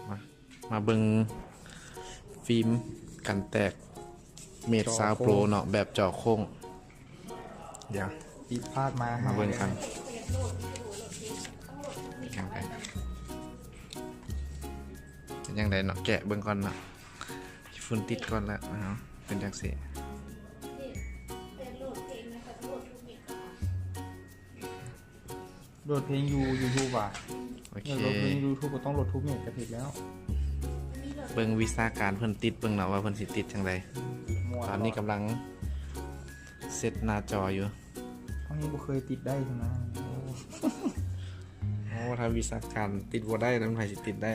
ມາ ມາເບິ່ງຟິມກັນແຕກເມດຊາວໂປຣເນາະ ແບບຈໍໂຄ້ງ. ດຽວ ຜິດພາດມາ ມາເບິ່ງກັນ ເປັນຈັ່ງໃດເນາະ ແກະເບິ່ງກ່ອນເນາະ. ຝຸ່ນຕິດກ່ອນລະ ເອົາ ເປັນຈັ່ງຊີ້. ໂຫຼດເພງຢູ່ຢູທູບຫວາ? ໂອເຄ ໂຫຼດເພງຢູ່ຢູທູບກໍຕ້ອງໂຫຼດທຸກເມັດກໍຖືກແລ້ວ. ເບິ່ງວິຊາການເພິ່ນຕິດເບິ່ງເນາະ ວ່າເພິ່ນຊິຕິດຈັ່ງໃດ. ຕອນນີ້ກຳລັງເຊັດໜ້າຈໍຢູ່. ເຮົາຍັງບໍ່ເຄີຍຕິດໄດ້ຊັ້ນນະ. ໂອ້ ຖ້າວິຊາການຕິດບໍ່ໄດ້ນະ ໃຜຊິຕິດໄດ້?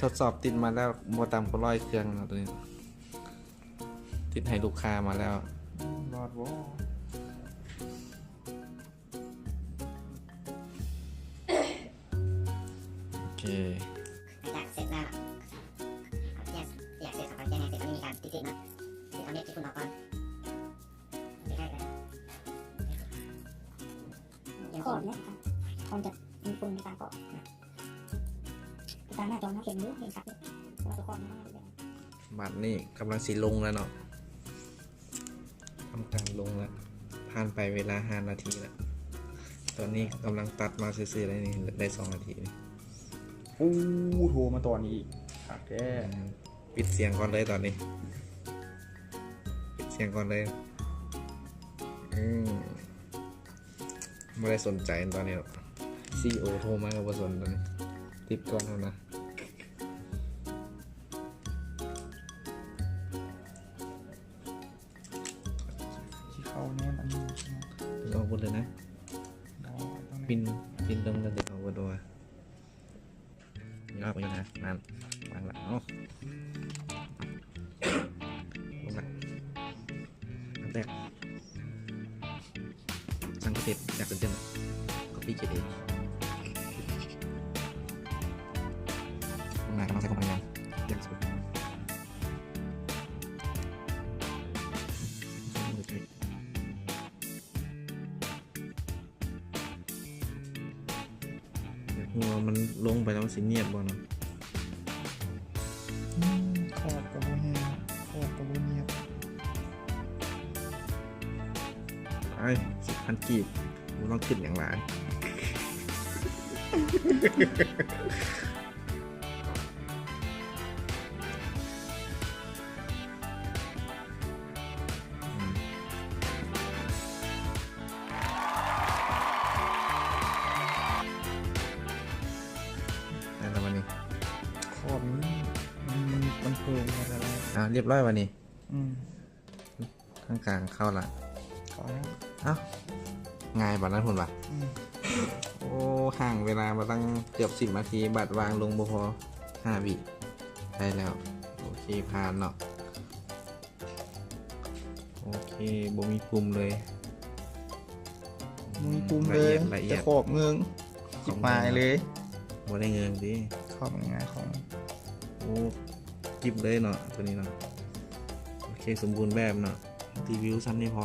ທົດສອບຕິດມາແລ້ວບໍ່ຕ່ຳກວ່າຮ້ອຍເຄື່ອງເນາະ ໂຕນີ້. ຕິດໃຫ້ລູກຄ້າມາແລ້ວ. ລອດບໍ່? ໂອເຄ ຫຼັງຈາກເສັດແລ້ວ ເຮົາຈະ ຢາກເສັດຂອງເຮົາແຈ້ງໃຫ້ເສັດ ຕ້ອງມີການຕິດຕິດເນາະ ຕິດເອົາເມັດທີ່ຝຸ່ນອອກກ່ອນ. ຂອບເນຍ ມັນຈະມີຝຸ່ນໃນການຂອບ ການໜ້າຈໍມັນເຫັນຢູ່ ເຫັນຊັດຢູ່ ແຕ່ວ່າຕົວຂອບມັນ ບາດນີ້ກຳລັງຊິລົງແລ້ວເນາະ ທຳການລົງແລ້ວ ຜ່ານໄປເວລາຫ້ານາທີແລ້ວ. ຕອນນີ້ກຳລັງຕັດມາຊື່ໆ ໄດ້ນີ້ ໄດ້ສອງນາທີນີ້. ໂອ້ ໂທມາຕອນນີ້ອີກ ຄັກແທ້. ອືມ ປິດສຽງກ່ອນເລີຍຕອນນີ້ ປິດສຽງກ່ອນເລີຍ. ອືມ ບໍ່ໄດ້ສົນໃຈຕອນນີ້ດອກ ຊີອີໂອໂທມາກໍບໍ່ສົນຕອນນີ້ ຕິດກ່ອນຫັ້ນນະ. ຊິເຂົ້າແນມອັນນີ້ ເອົາອອກເບິດເລີຍນະ. ປິນ ປິນເບິ່ງກັນຊິເຂົ້າເບິດບໍ່ວະ. ຍອກໄປຢູ່ນະ ນັ້ນ ວາງລະ ເອົາ ລົງລະ ອັນແຕກ ສັ່ງພິເສດຈາກເຊັນເຈັນ ກັອບປີ້ຂຽນເອງ. ລົງໜ້າກຳລັງໃຊ້ຄວາມພະຍາຍາມຢ່າງສຸດ. ຢາກຮູ້ວ່າມັນລົງໄປແລ້ວມັນຊິນຽບບໍ່ເນາະ. ອືມ ຂອບກໍບໍ່ແຫ້ງ ຂອບກໍບໍ່ນຽບ. ໄອ້ ສິບພັນກີບ ບໍ່ຕ້ອງຄິດຫຍັງຫຼາຍ. ອືມ ໄດ້ແລ້ວບັດນີ້ ຂອບມັນ ມັນ ມັນເພີ່ມມາແລ້ວ. ອ່າ ຮຽບຮ້ອຍບັດນີ້. ອືມ ຂ້າງກາງເຂົ້າລະ ເຂົ້າແລ້ວ. ເອົ້າ ງ່າຍປານນັ້ນພຸ້ນຫວາ? ອືມ ໂອ້ ຫ່າງເວລາມາຕັ້ງເກືອບສິບນາທີ ບາດວາງລົງບໍ່ພໍຫ້າວິ ໄດ້ແລ້ວ. ໂອເຄ ຜ່ານເນາະ. ໂອເຄ ບໍ່ມີປຸ່ມເລີຍ. ບໍ່ມີປຸ່ມເລີຍ ລະອຽດ ລະອຽດ ແຕ່ຂອບເງີ້ງ ຂອບເງີ້ງ ຈິບໝາຍເລີຍ. ບໍ່ໄດ້ເງີ້ງຕິ ຂອບງ່າຍໆ ຂອບ ໂອ້ ຈິບເລີຍເນາະ ໂຕນີ້ເນາະ. ໂອເຄ ສົມບູນແບບເນາະ. ຣີວິວຊ່ຳນີ້ພໍ.